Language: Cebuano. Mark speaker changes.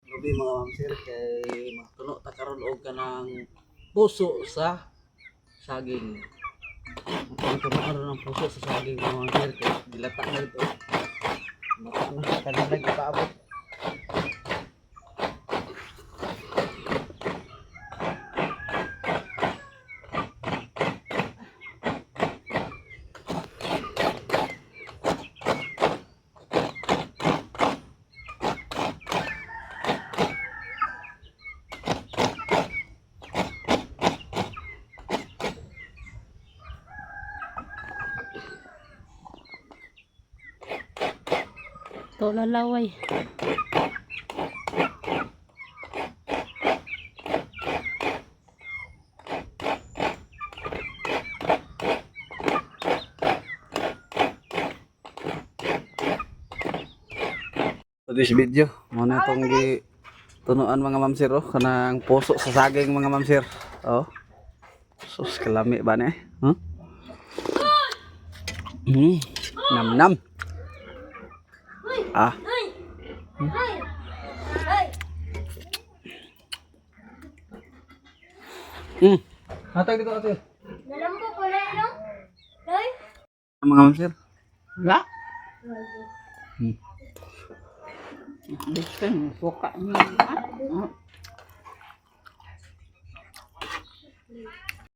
Speaker 1: Gabi, mga ma'am sir, kay magtuno ta karon og kanang puso sa saging. Magtuno karon ang puso sa saging, mga ma'am sir, kay dilata na ito. Mata na kanina gipaabot.
Speaker 2: To lalaway.
Speaker 1: So this video, mo na itong gi tunuan, mga ma'am sir, oh, kanang puso sa saging, mga ma'am sir. Oh. Sus, kalami ba ni? Huh? Nam nam. Ah. Hatag dito, ate.
Speaker 3: Nalambo ko na, no? Loy?
Speaker 1: Mga ma'am sir.
Speaker 2: La?
Speaker 4: Bisan, buka niya.